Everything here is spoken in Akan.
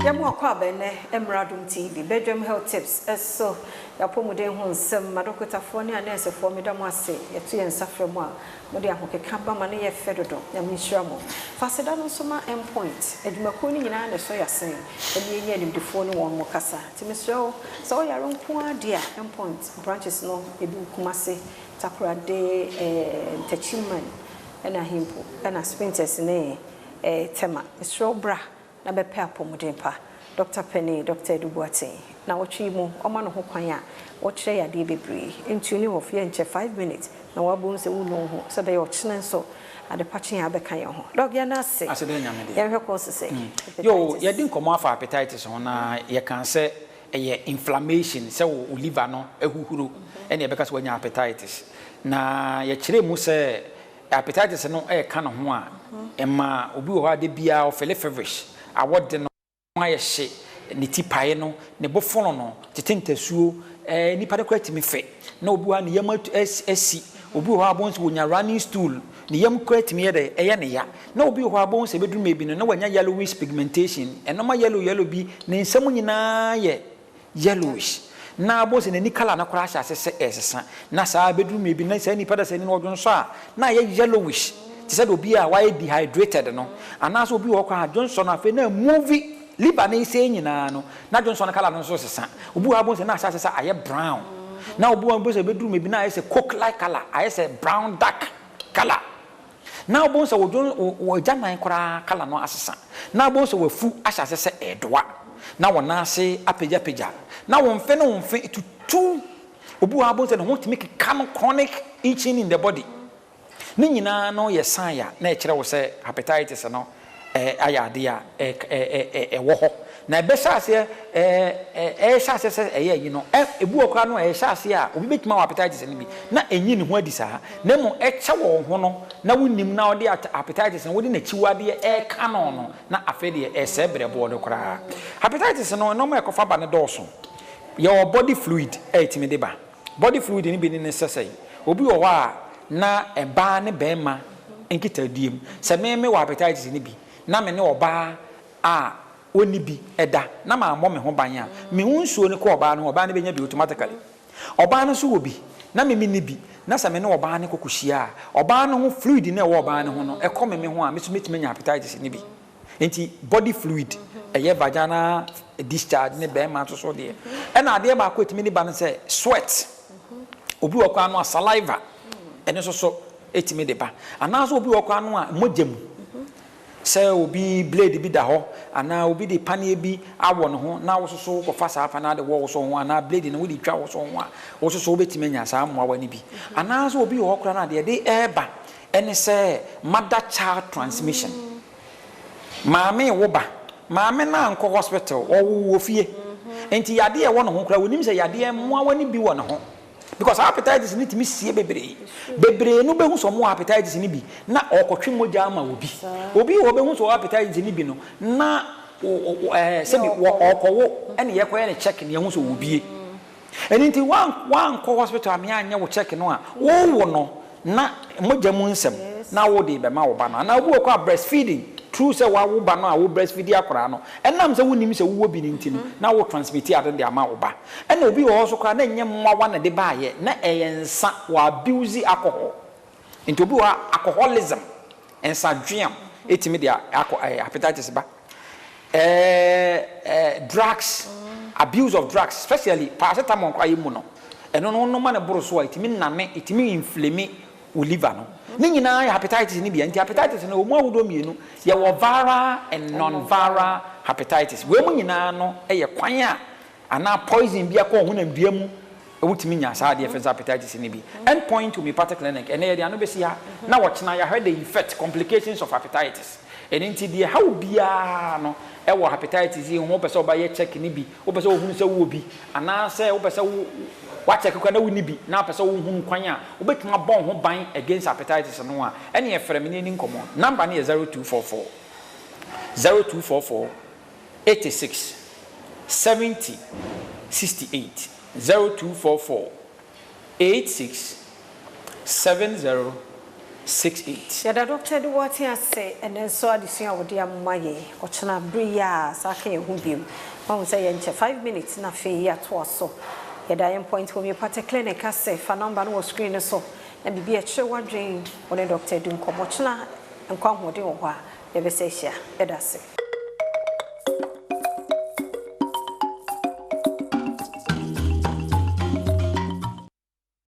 Yɛma wo akwaaba ɛnnɛ mmra Adom TV badwam health tips so. Y'apɔmuden ho nsɛm, adɔkotafoɔ ne anɛɛsefoɔ meda mo ase, yɛto yɛn nsa frɛ mo a mode ahokeka ba ma no yɛ fɛ dodo, Nyame nhyira mo. Fa aseda no nso ma Endpoint, adwumakuo no nyinaa na ɛsɔ y'asen ɛne yɛnya animdefoɔ ne wɔn mo kasa. Nti mesrɛ wo sɛ woyare nko ara deɛ a Endpoint branches no ebi wɔ Kumasi, Takoradi, eh, Ntakyiman ɛna Ahempo ɛna Spintex ne eh, Tema. Mesrɛ wo bra na bɛpɛ apɔmuden pa. Dɔkta panin, Dɔkta Adu Boateng, nnawɔtwe yi mu, ɔma ne ho kwan a, ɔkyerɛ yɛn adeɛ bebree. Ntune off, yɛnkyɛ, 5 minutes na woabom sɛ wonnu wo ho, sɛ ɛbɛyɛ ɔkyena nso, adepa kye a abɛka yɛn ho. Dɔk, yɛn ase. Ase dɛ Nyame deɛ. Yɛnhwɛ causes ɛ. Yo, Hepatitis. Yɛdi nkɔmmɔ afa hepatitis ho na yɛka sɛ ɛyɛ inflammation, sɛ wo liver no ahuhuro ɛne yɛbɛka sɛ wanya hepatitis. Na yɛkyerɛ mu sɛ hepatitis no ɛɛka ne ho a, ɛma obi wɔ hɔ a de biara ɔfeel feverish, awɔde no ayɛ hye, ne ti pae no, ne bo fono no, tete ntasuo, nipa no koraa tumi fɛ. Na obi wɔ hɔ a ne yam asi, obi wɔ hɔ a abɔn sɛ wonya running stool, ne yam koraa tumi yɛ dɛ ɛyɛ ne ya. Na obi wɔ hɔ a abɔn sɛ ebɛduru maybe no na wanya yellowish pigmentation, ɛnɔma yellow yellow bi, ne nsam nyinaa yɛ yellowish. Na abɔn sɛ n'ani colour no koraa ahyɛ ase sɛ ɛsesa. Na saa ebɛduru maybe na saa nipa da sɛ ni na ɔdwo nso a na ayɛ yellowish te sɛ de obi a wayɛ dehydrated no, anaasɛ obi wɔ hɔ koraa dwonsɔ no afei na move liver ne sɛ nyinaa no na dwonsɔ no colour no nso sesa. Obi wɔ hɔ abɔn sɛ na ahyɛ ase sɛ ayɛ brown. Na obi wɔ hɔ sɛ ebɛduru maybe na ayɛ sɛ coke like colour, ayɛ sɛ brown dark colour. Na abɔn sɛ wɔdwo wɔgya nan koraa colour no asesa. Na abɔn sɛ wafu ahyɛ ase sɛ ɛɛdoa. Na wɔn nan ase apagyapagya. Na wɔn mfe ne wɔn mfe tutu. Obi wɔ hɔ abɔn sɛ ne ho tumi keka no, chronic itching in the body. Ne nyinaa no yɛ sign a na ɛkyerɛ wo sɛ hepatitis no ayɛ adeɛ a ɛwɔ hɔ. Na ɛbɛhyɛ aseɛ ɛhyɛ aseɛ sɛ ɛyɛ yi no, ebi wɔ koraa no ɛhyɛ aseɛ a obi bɛtumi awɔ hepatitis no bi na ɛnyi ne ho adi saa, na mmom ɛkyɛ wɔ ho no na wonim na wɔde hepatitis no wode n'akyiwadeɛ ɛreka no, na afei deɛ ɛsɛe brɛboɔ no koraa. Hepatitis no, nneɛma a ɛkɔfa ba no dɔɔso. Yɛwɔ body fluid a ɛtumi de ba. Body fluid no bi ne sɛ obi wɔ hɔ a na ɛbaa ne bɛrima nkitadie mu, sɛ me wɔ hepatitis no bi na me ne ɔbaa a ɔnni bi ɛda na maa mmɔ me ho ban a, me ho nsuo no kɔ ɔbaa no ho, ɔbaa no bɛnya bi automatically. Ɔbaa no nso wɔ bi na me ni bi, na sɛ me ne ɔbaa no kɔkɔhyia a, ɔbaa no ho fluid na ɛwɔ ɔbaa no ho no ɛkɔ me ho a, me nso mɛtumi anya hepatitis no bi. Nti body fluid, ɛyɛ vaginal discharge ne bɛrima nso so deɛ. Ɛna adeɛ baako ɛtumi ne ba no sɛ sweat. Obi wɔ kwan no a saliva, ɛno nso so ɛtumi de ba. Anaasɛ obi wɔ kwan no a mogya mu, sɛ obi blade bi da hɔ anaa obi de paneɛ bi awɔ ne ho na wososo kɔfa saa paneɛ de wɔ wo so ho anaa blade no wode twa wo so ho a, wososo wobɛtumi anya saa mmoawa no bi. Anaasɛ obi wɔ hɔ koraa no adeɛ de ɛɛba ɛne sɛ mother child transmission. Maame wo ba, maame no ankɔ hospital, ɔwo wɔ fie, nti yadeɛ ɛwɔ ne ho koraa wonim sɛ yadeɛ mmoawa no bi wɔ ne ho, because hepatitis no tumi sie bebree bebree no. Bɛhu sɛ ɔmo wɔ hepatitis no bi na ɔkɔtwe mogya ama obi. Obi wɔ bɛhu sɛ ɔwɔ hepatitis no bi no na sɛbi ɔkɔwo ɛne yɛkɔyɛ ne check ne yɛhu sɛ ɔwɔ bie. Ɛno nti wankɔ hospital ame anyɛ wo check no a, wowo no na mogya mu nsɛm na wode bɛma wo ba no. Anaa obi wɔ kɔ a breastfeeding true, sɛ wawo ba no a wo breastfeed akwaraa no, ɛnam sɛ wonim sɛ wowɔ bi no nti no na wo transmit ade de ama wo ba. Ɛna obi wɔ hɔ so koraa na ɛnyɛ mmoawa na de baayɛ, na ɛyɛ nsa, wɔ abuse alcohol. Nti obi wɔ hɔ a alcoholism, nsadweam, ɛtumi de akɔ hepatitis ba. ɛɛ ɛɛ drugs, abuse of drugs, especially paracetamol koraa yɛ mu no, ɛno no noma ne boro so a, ɛtumi nane, ɛtumi inflame wo liver no. Ne nyinaa yɛ hepatitis no bia. Nti hepatitis no, ɔmu ahodoɔ mmienu: yɛwɔ viral and non-viral hepatitis. Wei mu nyinaa no yɛ kwan a anaa poison bi akɔ ɔhonam dua mu, wotumi nya saa adeɛ fɛn sɛ hepatitis no bi. End Point Homeopathic Clinic, ɛnɛ yɛde ano bɛsi ha na wɔkyena yɛahwɛ the effect, complications of hepatitis. Ɛno nti deɛ haw biara no ɛwɔ hepatitis yi ho, wopɛ sɛ wobɛyɛ check ne bi, wopɛ sɛ wohunu sɛ wowɔ bi, anaasɛ wopɛ sɛ wo wakyɛke kora na wonni bi na wopɛ sɛ wohunu kwan a wobɛtumi abɔ wo ho ban against hepatitis no a, ɛne yɛfrɛ me ne ani nkɔmmɔ. Number no yɛ 0244 0244 86 70 68, 0244 86 70. 68. Yɛda Dɔkta Adu Boateng ase ɛnnɛ nso adesua a ɔde ama yɛn. Ɔkyena bere yi a saa ka yɛn ho bio. Moahu sɛ yɛnkyɛ, 5 minutes na afei yɛatoa so. Yɛda End Point Homeopathic Clinic ase. Fa number no wɔ screen no so na biribi a ɛkyerɛ w'adwene wo ne Dɔkta Adu nkɔmmɔ. Ɔkyena nkwa ahoɔden wɔ hɔ a yɛbɛsa ahyia. Yɛda ase.